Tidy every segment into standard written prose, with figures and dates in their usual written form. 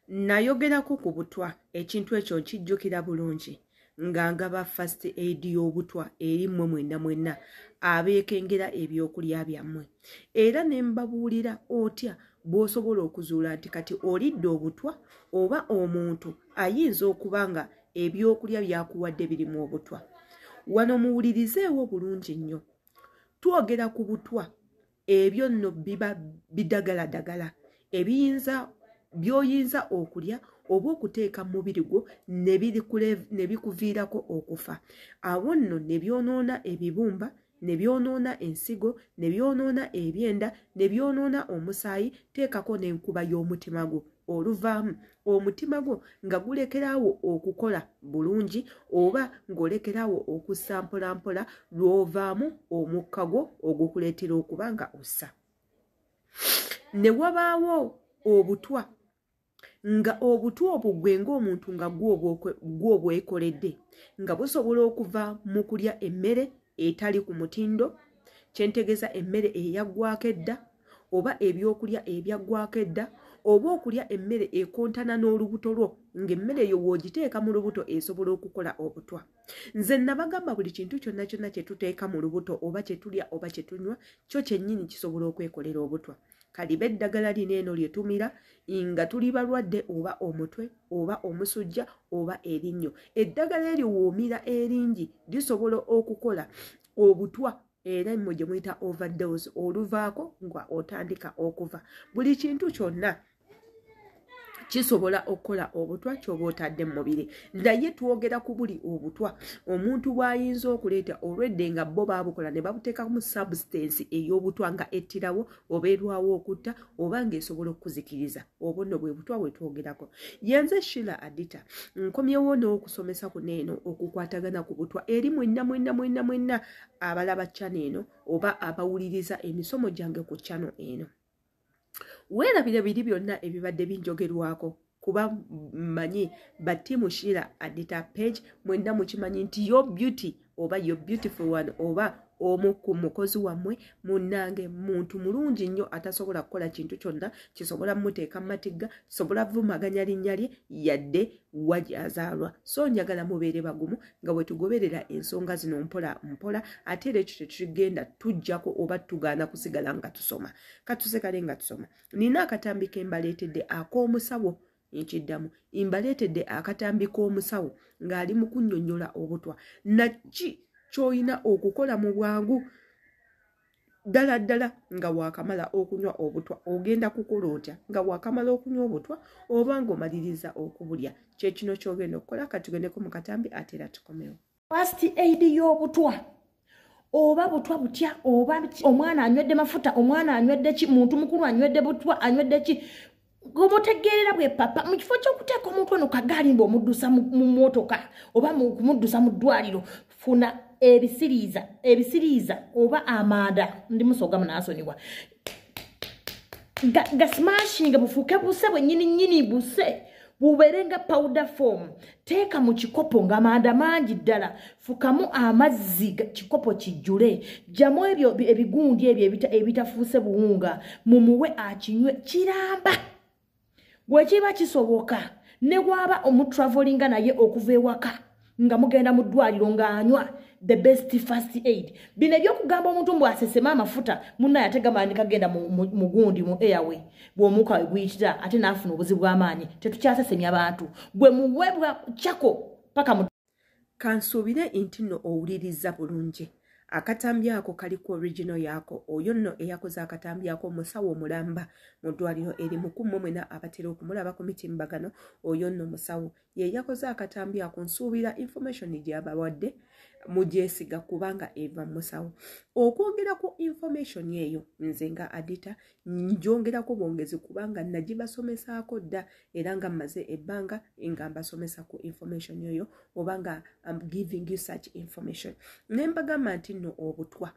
Nayogerako ku butwa, ekintu ekyo nkijjukira bulungi nga ngaba first aid y'obutwa eri mmwe mwenna mwenna abeekengera ebyokulya byammwe, era ne mbabuulira otya bw'osobola okuzuula nti kati olidde obutwa oba omuntu ayinza okuba nga ebyokulya byakuwadde birimu obutwa. Wano muwulirizeewo bulungi nnyo. Twogera ku butwa, ebyo nno biba bidagaladagala ebiyinza by'oyinza okulya oba okuteeka mu mubiri gwo ne bikuviirako okufa. Awo nno ne byonoona ebibumba, ne byonoona ensigo, ne byonoona ebyenda, ne byonoona omusaayi, teekako n'enkuba y'omutima gwo. Oluvaamu omutima gwo nga gulekeraawo okukola bulungi oba ng'olekeraawo okussa mpolampola, lw'ovaamu omukka gwo ogukuleetera okuba nga ossa. Ne wabaawo obutwa, nga obutwa obwo gwe ng'omuntu nga gwo obwekoledde, nga busobola okuva mu kulya emmere etali ku mutindo, kyentegeeza emmere eyaggwako edda oba ebyokulya ebyaggwako edda, oba okulya emmere ekontana n'olubuto lwo, ng'emmere eyo w'ogiteeka mu lubuto esobola okukola obutwa. Nze nabagamba buli kintu kyonna kyonna kye tuteeka mu lubuto oba kye tulya oba kye tunywa, kyo kyennyini kisobola okwekolera obutwa. Kaliba eddagala lino eno lye tumira nga tuli balwadde, oba omutwe oba omusujja oba erinnyo, eddagala eryo woomira eringi lisobola okukola obutwa, era mmwe gye muyita overdose, oluvaako nga otandika okuva. Buli kintu kyonna kisobola okukola obutwa ky'oba otadde mu mubiri, naye twogera ku buli obutwa omuntu bw'ayinza okuleeta olwedde nga bo baabukola ne babuteekamu substance ey'obutwa nga ettirawo oba erwawo okutta oba ng'esobola okukuzikiriza. Obwo nno bwe butwa bwe twogerako. Yenze Shila Adita, nkomyewo n'okusomesa kuno eno okukwatagana ku butwa eri mwenna mwenna mwenna mwenna abalaba channel eno oba abawuliriza emisomo gyange ku channel eno. Weerabire biri byonna ebibadde binjogerwako, kuba mmanyi ba team Shila Adita page mwenna mukimanyi nti your beauty oba your beautiful one oba omu ku mukozi wammwe munnange muntu mulungi nnyo atasobola kukola kintu kyonna kisobola mmuteeka mu matigga, kisobola vumaganya linnya lye yadde wa gy'azaalwa. So njagala mubeere bagumu nga bwe tugoberera ensonga zino mpola mpola, ate era ekyo tetugenda tujjako oba tugaana kusigala nga tusoma. Katusekale nga tusoma. Nina akatambi ke mbaleetedde ak'omusawo, nkiddamu, mbaleetedde akatambi k'omusawo ng'ali mu kunnyonnyola obutwa naki ky'olina okukola mu bwangu ddala ddala nga waakamala okunywa obutwa. Ogenda kukola otya nga waakamala okunywa obutwa oba ng'omaliriza okubulya? Kyekino ky'ogenda okukola. Katugendeko mu katambi ate era tukomewo. First aid y'obutwa, oba butwa butya, oba omwana anywedde mafuta, omwana anywedde ki, muntu mukulu anywedde butwa, anywedde ki, gomutegeerera bwe papa, mu kifo ky'okuteeka omuntu ono kagaali mbu omuddusa mu mmotoka oba kumuddusa mu ddwaliro, funa ebisiriiza, ebisiriiza oba amanda, ndi musoga munansonyiwa, ga smashinga bufuuke buse bwennyini nnyini, buse bubeere nga powder form. Teeka mu kikopo ng'amanda mangi ddala, fukamu amazzi kikopo kijjule, jjamu ebyo ebigundi ebyo ebitafuuse buwunga, mumuwe akinywe kiramba. Bwe kiba kisoboka ne bw'aba omutravelinga naye okuva ewaka nga mugenda mu ddwaliro ng'anywa, the best first aid. Bino ebyokugamba omuntu mbu asesema amafuta, munnaye ate gamaanyi kagenda mu gundi mu airway, bw'omuka we guyitira ate n'afuna obuzibu bw'amaanyi. Tetukyasesemya bantu, gwe muwebwa kyako paka mu Kansuubire nti nno owuliriza bulungi akatambi ako, kaliko original yaako. Oyo nno eyakoze akatambi ako omusawo omulamba mu ddwaliro erimu ku mmwe mwena abatera okumulaba ku mitimbagano. Oyo nno musawo ye yakoze akatambi ako. Nsuubira information gy'abawadde mugyesiga kubanga eva mu musawo. Okwongera ku information eyo, nze nga Adita njongerako bwongezi kubanga nagibasomesaako dda, era nga mmaze ebbanga nga mbasomesa ku information eyo oba nga am giving you such information, ne mbagamba nti nno obutwa,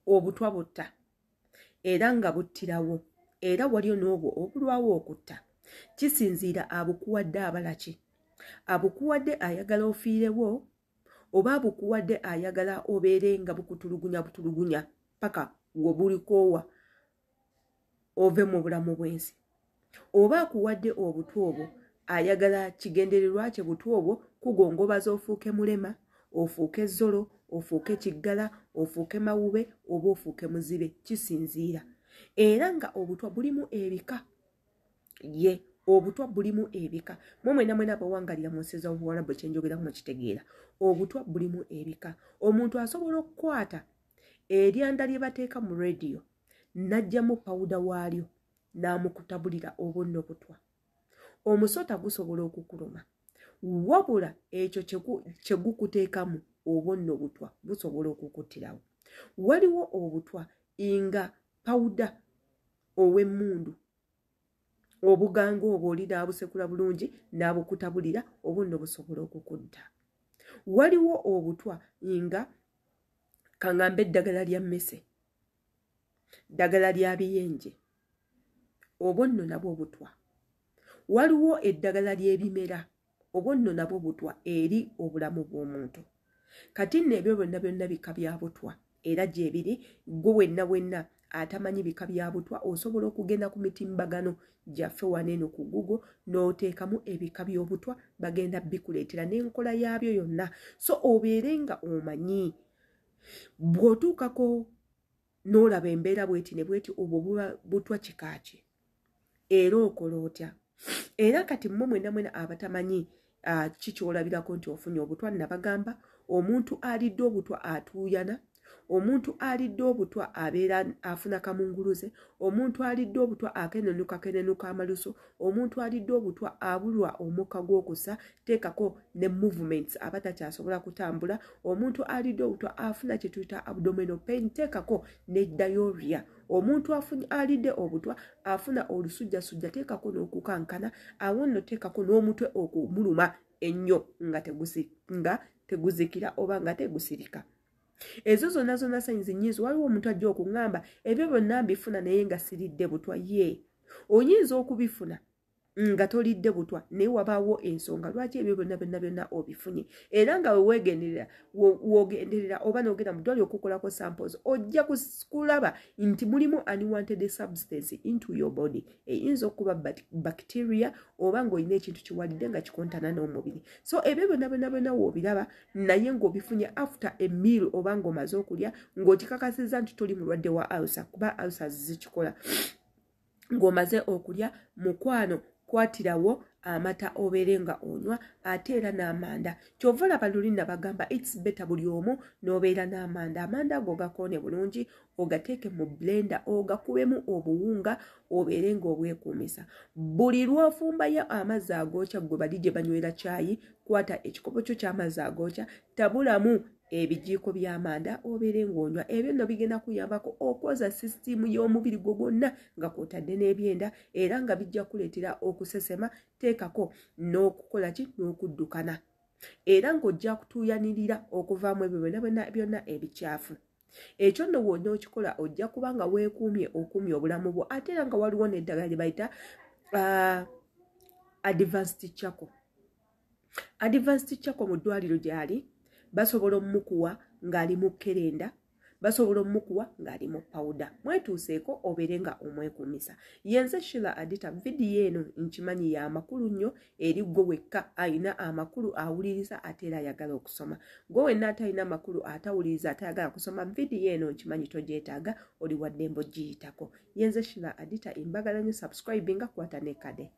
obutwa butta era nga buttirawo, era waliyo n'obwo obulwawo okutta. Kisinziira abukuwadde abalaki, abukuwadde ayagala ofiirewo oba abukuwadde ayagala obeere nga bukutulugunya butulugunya paka wobulikoowa ove mu bulamu bw'ensi. Oba akuwadde obutwa obwo ayagala kigendererwa kye butwa obwo kugongobaza ofuuke mulema, ofuuke zolo, ofuuke kiggala, ofuuke mawube oba ofuuke muzibe, kisinziira. Era nga obutwa bulimu ebika. Ye obutwa bulimu ebika. Mwe mwena mwena abawangalira mu nsi z'Obuwarabu kyenjogera mukitegeera. Obutwa bulimu ebika. Omuntu asobola okukwata eryanda lye bateeka mu rediyo n'aggyamu pawuda waalyo n'amukutabulira obwo nno butwa. Omusota gusobola okukuluma, wabula ekyo kye gukuteekamu obwo nno butwa busobola okukuttirawo. Waliwo obutwa nga pawuda ow'emmundu, obuganga obwo oli n'abusekula bulungi n'abukutabulira, obwo nno busobola okukutta. Waliwo obutwa nga kaŋŋambe eddagala lya mmese, ddagala lya biyenje, obwo nno nabwo butwa. Waliwo eddagala ly'ebimera, obwo nno nabwo butwa eri obulamu bw'omuntu. Kati nno ebyo byonna byonna bika bya butwa era gyebiri. Gwe wenna wenna atamanyi bika bya butwa osobola okugenda ku mitimbagano gyaffe wano eno ku Google n'oteekamu ebika by'obutwa, bagenda bikuleetera n'enkola yaabyo yonna. So obeere nga omanyi bw'otuukako n'olaba embeera bweti ne bweti, obwo buba butwa kika ki era okola otya. Era kati mmwe mwenna mwena abatamanyi ki ky'olabirako nti ofunye obutwa, nabagamba omuntu alidde obutwa atuuyana, omuntu alidde obutwa abeera afuna kamunguluze, omuntu alidde obutwa akenenuka kenenuka amalusu, omuntu alidde obutwa abulwa omukka gw'okussa, teekako ne movements aba takyasobola kutambula, omuntu alidde obutwa afuna kye tuyita abdominal pain, teekako ne diarrhea, omuntu alidde obutwa afuna olusujjasujja, teekako n'okukankana, awo nno teekako n'omutwe okumuluma ennyo nga teguzikira oba nga tegusirika. Ezo zonna zonna signs nnyingi. Waliwo omuntu ajja okuŋŋamba ebyo byonna mbifuna naye nga siridde butwa. Ye oyinza okubifuna nga tolidde butwa, naye wabaawo ensonga lwaki ebyo byonna byonna byonna obifunye. Era nga weweegenderera w'ogenderera oba n'ogenda mu ddwaliro okukolako samples, ojja kulaba nti mulimu unwanted substance into your body, eyinza okuba bacteria oba ng'olina ekintu kiwalidde nga kikontana n'omubiri. So ebyo byonna byonna byonna w'obiraba naye ng'obifunye after a meal oba ng'omaze okulya, ng'okikakasizza nti toli mulwadde wa ulcer, kuba ulcers zikikola. Ng'omaze okulya, mukwano, kwatirawo amata obeere nga onywa, ate era n'amanda. Kyova olaba luli nabagamba it's better buli omu n'obeera n'amanda. Amanda ago gakoone bulungi, ogateeke mu blender, ogakubemu obuwunga, obeere ng'obwekuumisa. Buli lw'ofumbayo amazzi agookya, gwe bali gye banywera caayi, kwata ekikopo kyo ky'amazzi agookya, tabulamu ebijiiko by'amanda obeere ng'onywa. Ebyo nno bigenda kuyambako okwoza sisitiimu y'omubiri gwo gwonna nga kw'otadde n'ebyenda, era nga bijja kuleetera okusesema, teekako n'okukola ki n'okuddukana, era ng'ojja kutuuyanirira okuvaamu ebyo byonna byonna byonna ebikyafu. Ekyo nno bw'onna okikola ojja kuba nga weekuumye, okuumye obulamu bwo. Ate era nga waliwo n'eddagala lye bayita advanced charcoal. Advanced charcoal mu ddwaliro gy'ali, basobola ommukuwa ng'ali mu kerenda, basobola ommukuwa ng'ali mu pawuda. Mwetuuseeko obeere nga omwekuumisa. Yenze Shila Adita. Vidiyo eno nkimanyi ya makulu nnyo eri ggwe wekka ayina amakulu awuliriza ate era ayagala okusoma. Gwe wenna atalina amakulu, atawuliriza, atayagala kusoma, vidiyo eno nkimanyi togyetaaga, oli waddembe ogiyitako. Yenze Shila Adita, mbagala nnyo. Subscribinga, kwata nekade.